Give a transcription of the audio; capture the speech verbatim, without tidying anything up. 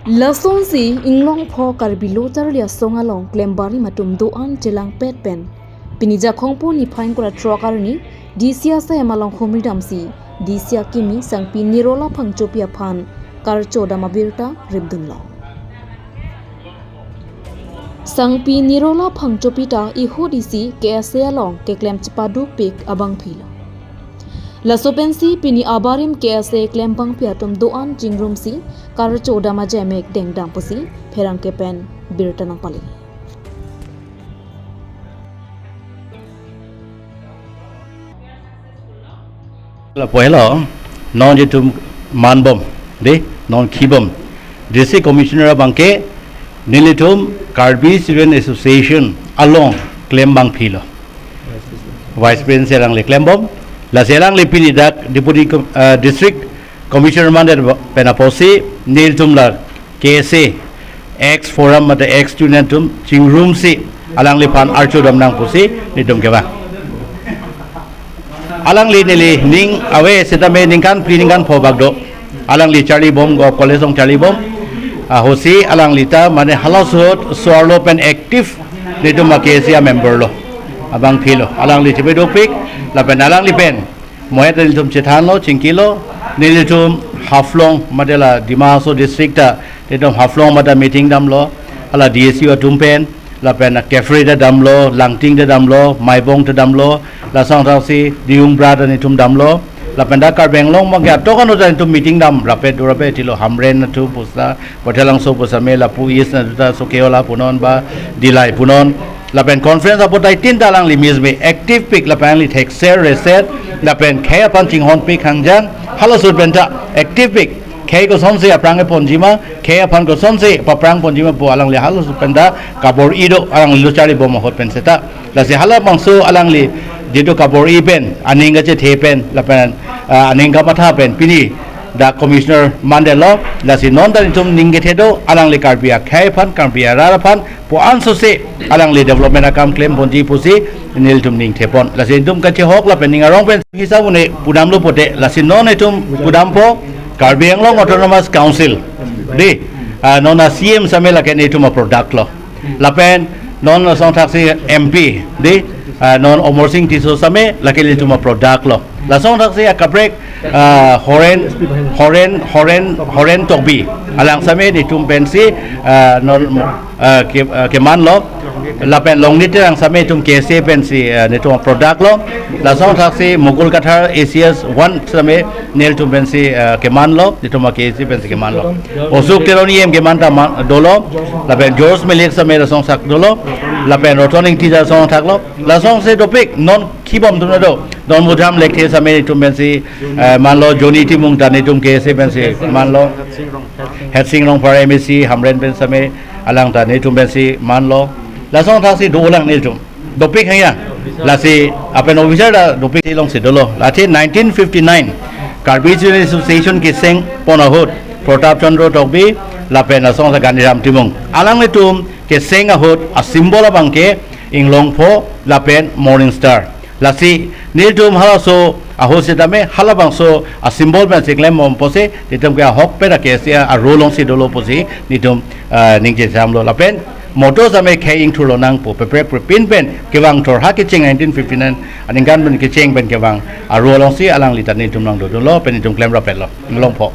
Lasonsi Inglongpho Karbi Lo Charli Asong along klembari atum do-an chelangpet pen pini Jakhong pu niphai ingkoi ra throk arni D C asai amalong humri damsi D C akimi Sangpi Nirola Phangchopi aphan karcho dam abirta ripdunlo. Sangpi Nirola Phangchopi ta ihut isi K S A along keklem chepadupik abangphilo. Laso pensi pini abarim K S A klembangpi atum do-an chingrumsi karcho dam ajemek dengdam pusi pherangke pen birta nangpale. Lapu helo, non jitum manbom, de, non khibom. District Commissioner abangke, nelitum Karbi Student Association along klembangphilo. Vice President alangli klembom, lasi alangli pini dak Deputy Com-, eh, District Commissioner mande pen apotsi, nelitum la K S A, ex forum mate ex student atum chingrumsi alangliphan archo dam nang pusi nelitum kevang. Alangli neli ning ave setame ningkan phli ningkan pho bak do. Alangli charlibom, Govt College along charlibom. Ahutsi alangli ta mane halaso ahut so-arlo pen active nelitum a-K S A member lo. Abangphilo. Alangli chepadupik lapen alangli pen mohet nelitum chethanlo, chingkilo, nelitum Haflong, mate la Dima Hasao district ta, nelitum Haflong mate meeting damlo, hala D S U atum pen, lapen Kiphire ta damlo, Langting ta damlo, Maibong ta damlo, lason thaksi Diyungbra ta nelitum damlo, lapen dak Karbi Anglong abangke atok ano ta nelitum meeting dam, rapet do rapet tilo Hamren atum pusa, Pathelangso pusame lapu East natu ta Sokeola punon ba Dillai punon. Lapen conference apotai tin ta alangli mizme active pik lapen alangli thekser reser lapen khei aphan chinghonpik hangjang halaso ahut pen ta active pik khei kosonsi aphrang keponjima khei aphan kosonsi paphrang ponjima pu alangli halaso ahut pen ta kabor-i do alangli lo charlibom ahut pen seta. Lasi halabangso alangli jitu kabor-i pen, aning kachethe pen, lapen, ah, aning kamatha pen, pini dak Commissioner mandetlo, lasi non ta nelitum ning kethe do, alangli Karbi akhei aphan, Karbi arat aphan, pu-an sose alangli development akam klemponji pusi nelitum ning thepon. Lasi nelitum kachehok lapen ning arong pen hisab un-e pudamlo pote, lasi non nelitum pudampo, Karbi Anglong Autonomous Council, de, ah, non a-C M same lake nelitum a-product lo. Lapen non lason thaksi M P, de, ah, non Amarsing Tisso same lake nelitum a-product lo. Lason thaksi akaprek, ah, Horen, Horen, Horen, Horen Tokbi alang same nelitum pensi, ah, non, ah, ke, ah, kemanlo. Lapen Longnit Terang same nelitum K S A pensi, ah, nelitum a-product lo. Lason thaksi Mukul Kathar A C S one same nelitum pensi, ah, kemanlo, nelitum a-K S A pensi kemanlo. Osuk Teron E M keman ta man, dolo, lapen George Melek same lason sak dolo, lapen Roton Ingti ta lason thaklo, lasonsi dopik, non khibom atum ta do, Donbudham Lekthe same nelitum pensi, eh, manlo, Johnny Timung ta nelitum K S A pensi manlo, Hetsing Rongphar M A C, Hamren pen same, alang ta nelitum pensi manlo, lason thaksi dolang nelitum. Dopik hanya. Lasi apen officer ta dopik alongsi dolo. Lasi nineteen fifty-nine Karbi Student Association keseng pon ahut Pratap Chandra Tokbi lapen lason tha Gandhiram Timung. Alanglitum keseng ahut a-symbol abangke Inglongpho lapen Morning Star. Lasi nelitum halaso ahut setame halabangso a-symbol pensi klembom pusi nelitum ke ahokpet a-K S A a-role alongsi dolo pusi nelitum, ah, ningje samlo lapen motto same khei ingthurlo nangpo, peprek prepin pen kevang thor ha kecheng nineteen fifty-nine aningkan pen kecheng pen kevang a-role alongsi alangli ta nelitum nangdodunlo pen nelitum klem rapetlo Inglongpho.